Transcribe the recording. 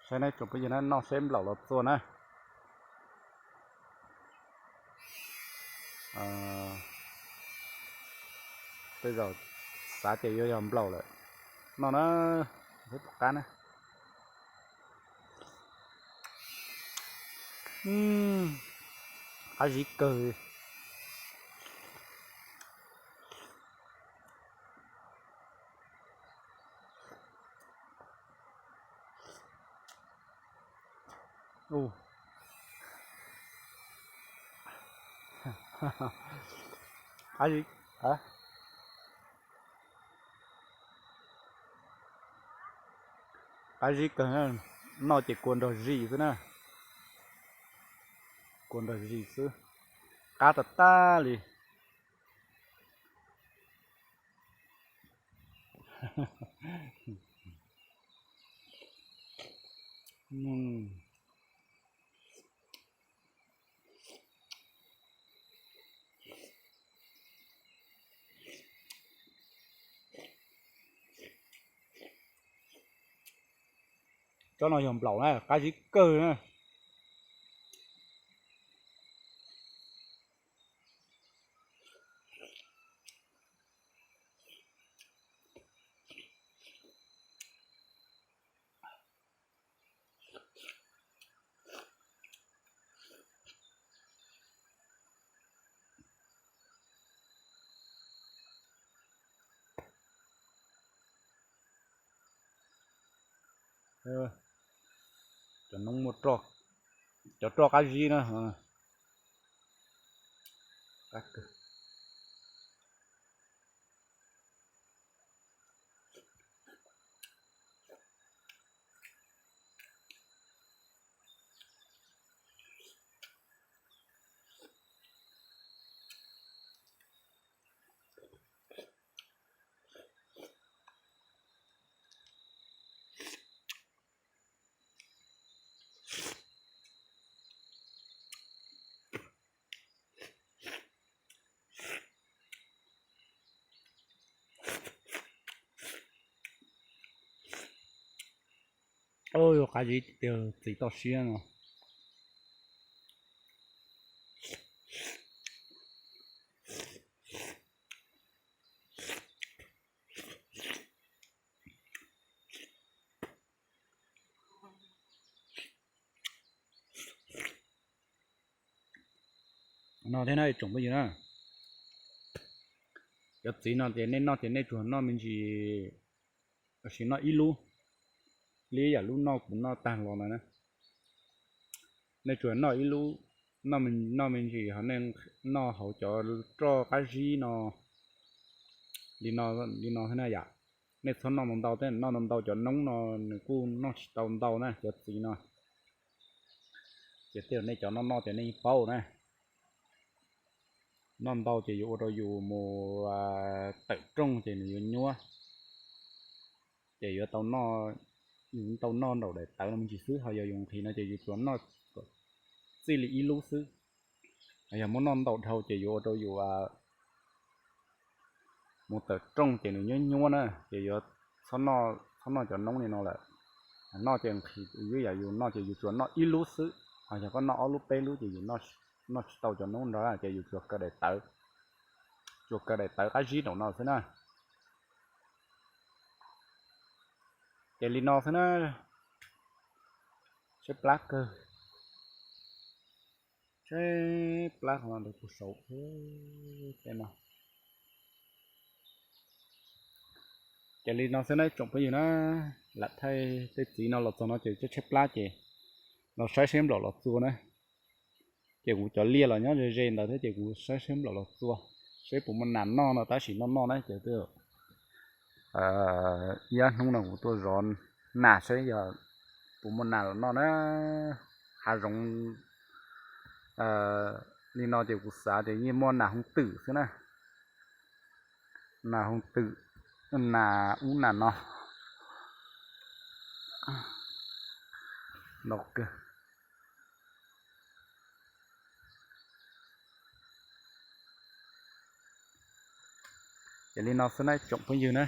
Saib neb tsoom phooj ywg na, noj seb nplaum los txua na. Tej zaum xav ces yuav yog nplaum lawm. Noj na, peb tom qab na. Qab zib kawg. Qab zib, qab zib kawg, noj ces kua nrog zis xwb na. Kua nrog zis xwb, qab tag tag li. Tsob no yog nplaum na, qab zib kawg na. Cov noob muaj roj, cov roj qab zib na. Yog qab zib tiag, txiv toj siab no. No thiab na tsoom phooj ywg na, cov txiv no ces nej noj ces nej tsuas noj me ntsis, tab sis noj ib lub, li yam lub noj kuv noj tag los no na. Nej tsuas noj ib lub, noj me ntsis ho nej noj hauv cov roj qab zib no, li no thiab na yom. Nej txhob noj ntau ntau thiab, noj ntau ntau cov noob no nws kuj noj tsis tau ntau na cov txiv no. Ces tej zaum nej cov noj noj ces nej yeej paub na. Noj ntau ces yuav ua rau yus mus tawm rooj ces nws yuav nyuab. Ces yuav tau noj, yus tau noj nraum daim tawv no me ntsis xwb, ho yog yus nqhis no ces yus tsuas noj txij li ib lub xwb. Yog muab noj ntau dhau ces yuav ua rau yus mus tawm rooj ces nws nyuab nyuab na, ces yuav txhob noj cov noob li no lawm. Noj ces nqhis, yus yam yus noj ces yus tsuas noj ib lub xwb, ho yog koj noj ob lub peb lub ces yus noj tsis tau cov noob nrog, ces yus tsuas kaw daim tawv, tsuas kaw daim tawv qab zib nraum no xwb na. Ces li no xwb na. Tshaib plab kawg, tshaib plab qhov no ntawd puag saud tej no. Ces li no xwb na tsoom phooj ywg na, lam thaij tej txiv no los txog no ces tshaib tshaib plab ces los saib seb nplaum los txua na. Ces kuv cov liaj los nyob ze ze ntawd thiab ces kuv saib seb nplaum los txua, seb puas muaj nas noj no, tab sis noj noj na ces twb ib ob hnub no kuv tuaj zov nas seb yog puas muaj nas los noj na. Hav zoov li no ces kuv xav tias yeej muaj nas hooj twm xwb na. Nas hooj twm, nas ub nas no. No kawg. Ces li no xwb na tsoom phooj ywg na.